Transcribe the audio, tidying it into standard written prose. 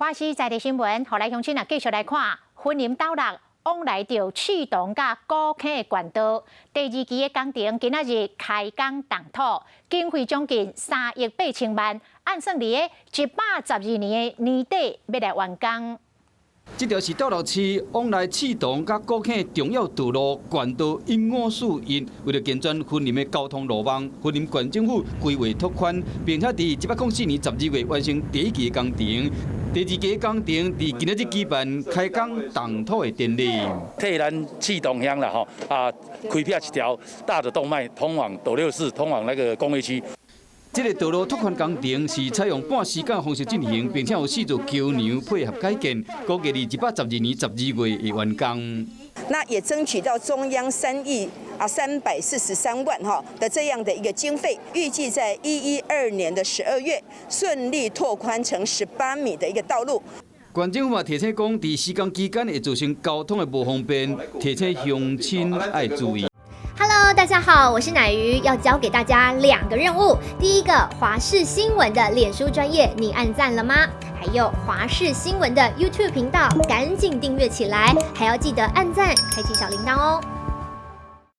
華視在地新聞，予來鄉親啊，繼續來看，雲林斗六往來著刺桐佮古坑的縣道，第二期的工程今仔日開工動土，經費將近3億8千萬，按算佇咧112年的年底欲來完工。這條是斗六市往來刺桐佮古坑重要道路縣道1541，為著健全雲林的交通路網，雲林縣政府規劃拓寬，並且佇104年12月完成第一期的工程。第二期工程佇今仔日舉辦開工動土的典禮。替咱刺桐鄉啦吼啊，開闢一條大的動脈，通往斗六市，通往那個工業區。這個道路拓寬工程是採用半時間方式進行，並且有四座橋梁配合改建，估計佇112年12月會完工。那也爭取到中央3億啊343萬哈的這樣的一個經費，預計在112年的12月順利拓寬成18米的一個道路。縣政府嘛提醒講，佇施工期間會造成交通的無方便，提醒鄉親愛注意。 Hello，大家好，我是乃瑜，要交給大家兩個任務。第一個，華視新聞的臉書專頁，你按讚了嗎？還有華視新聞的 YouTube 頻道，趕緊訂閱起來，還要記得按讚，開啟小鈴鐺哦。